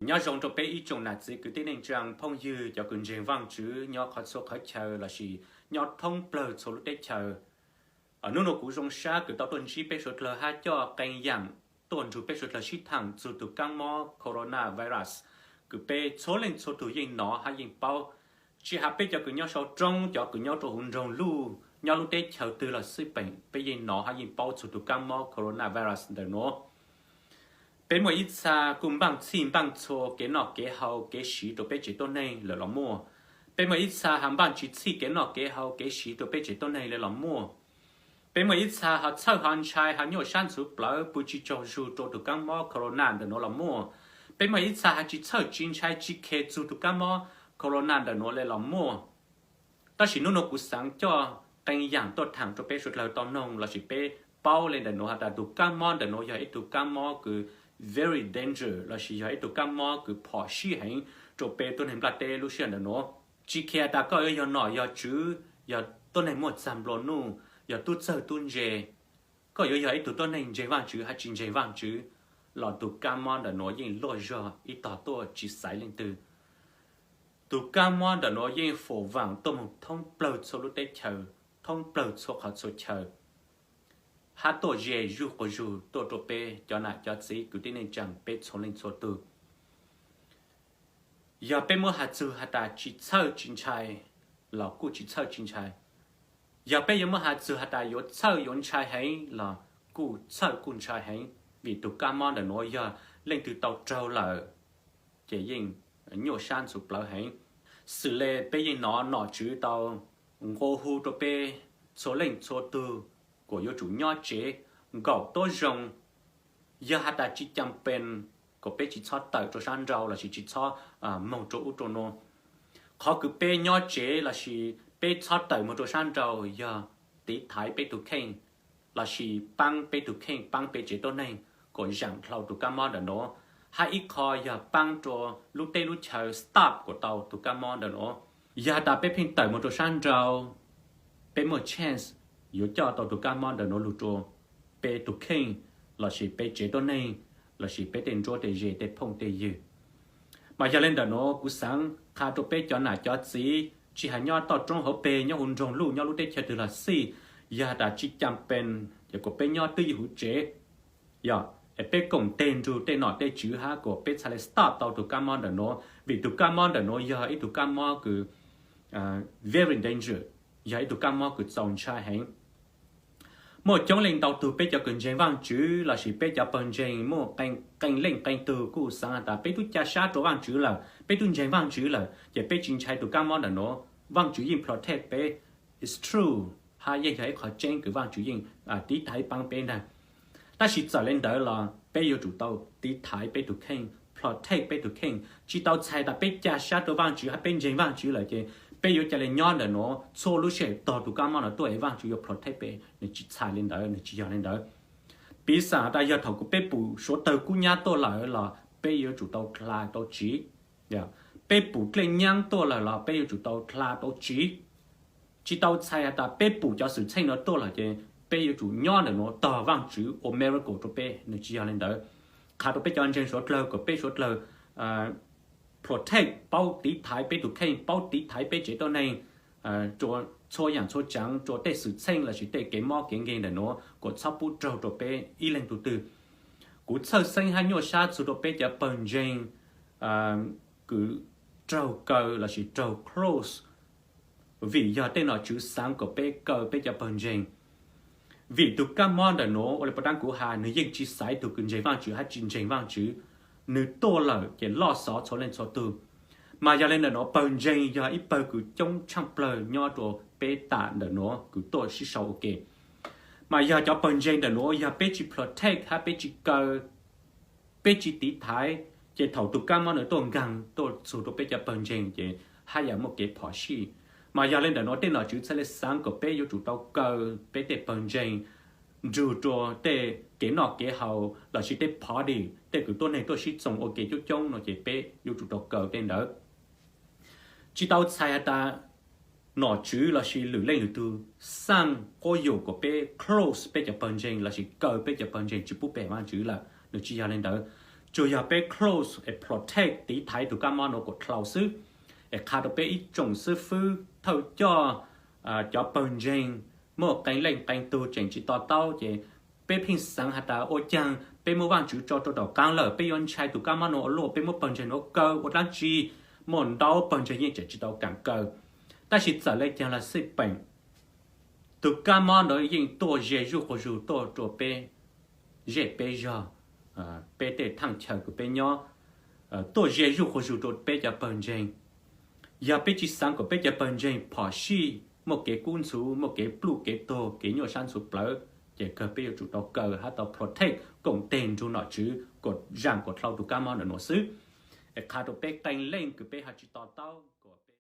Nyob zoo rau peb ib tsoom nam txiv kwv tij neej tsaa phooj ywg cov kws ntseeg Vaajtswv nyob qhov txhua qhov chaw lossis nyob thoob plawg txhua lub teb chaws. Hnub nua kuv zoo sab kws tau tuaj ntsib peb suav dlawg hab coj qee yaam tuaj nrug peb suav dlawg sib thaam txug tug kaab mob coronavirus kws peb txhua leej txhua tug yeej nov hab yeej paub. Tsi has peb cov kws nyob sau roob, cov kws nyob rua huv nroog luj, nyob lub teb chaws twg los xij peem, peb yeej nov hab yeej paub txug tug kaab mob coronavirus ntawm nuav. Peb muaj ib txha kuj npaaj txhij npaaj txhua kev noj kev haus kev siv rua peb tsev tuab neeg lawm los muaj. Peb muaj ib txha has npaaj tsi txhij kev noj kev haus kev siv rua peb tsev tuab neeg lawm los muaj. Peb muaj ib txha ho txhawj ho ntshai ho nyuaj sab ntxhuv plawv pw tsi tsaug zug rua tug kaab mob corona ntawm nuav los muaj. Peb muaj ib txha has tsi txhawj tsi ntshai tsi khes txug tug kaab mob corona ntawm nuav lawm los muaj. Tab sis nub nua kuv xaav coj qee yaam tuaj thaam rua peb suav dlawg tau noog lossis peb paub le ntawm nuav has tas tug kaab mob ntawm nuav yog ib tug kaab mob kws very danger lossis yog ib tug kaab mob kws phom sij heev rua peb tuab neeg nplaj teb lub sij hawm ntawm nuav. Tsi khes tas koj yuav yog nom yog tswv, yog tuab neeg muaj txag nplua nuj, yog tub txawg tub ntse, koj yuav yog ib tug tuab neeg ntseeg Vaajtswv hab tsi ntseeg Vaajtswv, los tug kaab mob ntawm nuav yeej luaj zog ib tog tuaj tsi xaiv leej twg. Tug kaab mob ntawm nuav yeej fum vaam tuaj moog thoob plawg txhua lub teb chaws, thoob plawg txhua qhov txhua chaw, hab tuaj ze zuj quas zug tuaj rua peb cov nam cov txiv kwv tij neej tsaa peb txhua leej txhua tug. Yog peb muab has txug has tas tsi txhawj tsi ntshai los kuj tsi txhawj tsi ntshai. Yog peb yuav muab has txug has tas yuav txhawj yuav ntshai heev los kuj txhawj kuj ntshai heev, vim tug kaab mob ntawm nuav yog leej twg tau raug lawm ces yeej nyuaj sab ntxhuv plawv heev. Xws le peb yeej nov nom tswv tau nqua hu rua peb txhua leej txhua tug kuas yuav tsum nyob tsev nkaum tuab zoo. Yog has tas tsi cam pees kuas peb tsi txhob tawm rua sab nrau lossis tsi txhob moog rua ub rua nuav. Qhov kws peb nyob tsev lossis peb txhob tawm moog rua sab nrau yog tiv thaiv peb tug kheej lossis paab peb tug kheej paab peb tsev tuab neeg kuas zaam dlhau tug kaab mob ntawm nuav. Hab ib qho yog paab rua lub teb lub chaw stop kuas tau tug kaab mob ntawm nuav. Yog has tas peb pheej tawm moog rua sab nrau, peb muaj chance yuav coj tau tug kaab mob ntawm nuav lug rua peb tug kheej lossis peb tsev tuab neeg lossis peb tej nruab tej ze tej phooj tej ywg. Mas yog le ntawm nuav kuv xaav qha rua peb cov nam cov txiv tsi has nyob toj roob hauv peg, nyob huv nroog luj, nyob lub teb chaws twg los xij, yog has tas tsi cam pees ces kuas peb nyob twj ywm huv tsev. Yog es peb koom teg nrug tej nom tej tswv hab kuas peb txhaj le stop tau tug kaab mob ntawm nuav, vim tug kaab mob ntawm nuav yog ib tug kaab mob kws very danger, yog ib tug kaab mob kws txaus ntshai heev. Muaj coob leej ntau tug peb cov kws ntseeg Vaajtswv lossis peb cov pawg ntseeg muaj qee leej qee tug kuj xaav has tas peb tub ca sab rua Vaajtswv lawm, peb tub ntseeg Vaajtswv lawm ces peb tsi ntshai tug kaab mob ntawm nuav, Vaajtswv yeej protect peb. It's true, hab yeej yog ib qho tseeb kws Vaajtswv yeej tiv thaiv paab peb ntag. Tab sis txawm le ntawd los peb yuav tsum tau tiv thaiv peb tug kheej, protect peb tug kheej, tsi tau txhais tas peb ca sab rua Vaajtswv hab peb ntseeg Vaajtswv lawm ces peb yuav ca le nyob ntawm nuav txhua lub sij hawm tog tug kaab mob no tuaj es Vaajtswv yuav protect peb, nws tsi txhais le ntawd, nws tsi yog le ntawd. Piv xam tas yog thaum kuas peb pum suav tawg kub nyab tuaj lawm los peb yuav tsum tau dlha tau tsiv. Peb pum dlej nyaab tuaj lawm los peb yuav tsum tau dlha tau tsiv. Tsi tau txhais has tas peb pum cov xwm txheej no tuaj lawm ces peb yuav tsum nyob ntawm nuav tog Vaajtswv ua miracle rua peb, nws tsi yog le ntawd. Qha rua peb cov ntseeg suav dlawg kuas peb suav dlawg protect, paub tiv thaiv peb tug kheej, paub tiv thaiv peb tsev tuab neeg rua txhua yaam txhua tsaav, rua tej xwm txheej lossis tej kev mob kev nkeeg ntawm nuav kuas txhob pub raug rua peb ib leeg tug twg. Kuv txhawj xeeb hab nyuaj sab txug rua peb cov pawg ntseeg kws raug kaw lossis raug close, vim yog tej nom tswv xaav kuas peb kaw peb cov pawg ntseeg. Vim tug kaab mob ntawm nuav ua le pov dlaab kuv has, nws yeej tsi xaiv tug kws ntseeg Vaajtswv hab tsi ntseeg Vaajtswv, nws tuaj lawm ces loj xov txhua leej txhua tug. Mas yog le ntawm nuav pawg ntseeg yog ib pawg kws coob tshaaj plawg nyob rua peb tam ntawm nuav kws tuaj sib sau ua ke. Mas yog cov pawg ntseeg ntawm nuav yog peb tsi protect hab peb tsi kaw, peb tsi tiv thaiv, ces thaum tug kaab mob ntawd tuaj nkaag tuaj txug rua peb cov pawg ntseeg ces haj yam muaj kev phom sij. Mas yog le ntawm nuav tej nom tswv txhaj le xaav kuas peb yuav tsum tau kaw peb tej pawg ntseeg nrug rua tej kev noj kev haus lossis tej party, tej kws tuab neeg tuaj sib txoos ua ke coob coob no ces peb yuav tsum tau kaw tej ntawd. Tsi tau txhais has tas nom tswv lossis lwm leej lwm tug xaaj quab yum kuas peb close peb cov pawg ntseeg lossis kaw peb cov pawg ntseeg tsi pub pe Vaajtswv lawm, nws tsi yog le ntawd. Tsuas yog peb close es protect tiv thaiv tus kab mob nuav kom dlhau xwb. Es qha rau peb ib tsoom xib fwb thawj coj, cov pawg ntseeg, muaj qee leej qee tug tseem tsis to taub ces peb pheej xaav has tas ua caag peb muab Vaajtswv tso rau nraum qaab lawm peb yuav ntshai tus kab mob nuav ua luaj, peb muab pawg ntseeg nuav kaw ua dlaab tsi. Muaj ntau pawg ntseeg yeej tseem tsis tau kaam kaw. Tab sis txawm le caag los xij peem, tus kab mob nuav yeej tuaj ze zuj quas zug tuaj rua peb zej peb zog, peb tej thaaj chaw kws peb nyob, tuaj ze zuj quas zug rua peb cov pawg ntseeg. Yog peb tsis xaav kom peb cov pawg ntseeg phom sij, muaj kev kub ntxhuv, muaj kev pluj kev tuag, kev nyuaj sab ntxhuv plawv, ces kawg peb yuav tsum tau kaw hab tau protect koom teg nrug nom tswv kom zaam kom dlhau tus kab mob ntawm nuav xwb. Es qha rau peb qee leej kws peb ho tsis to taub,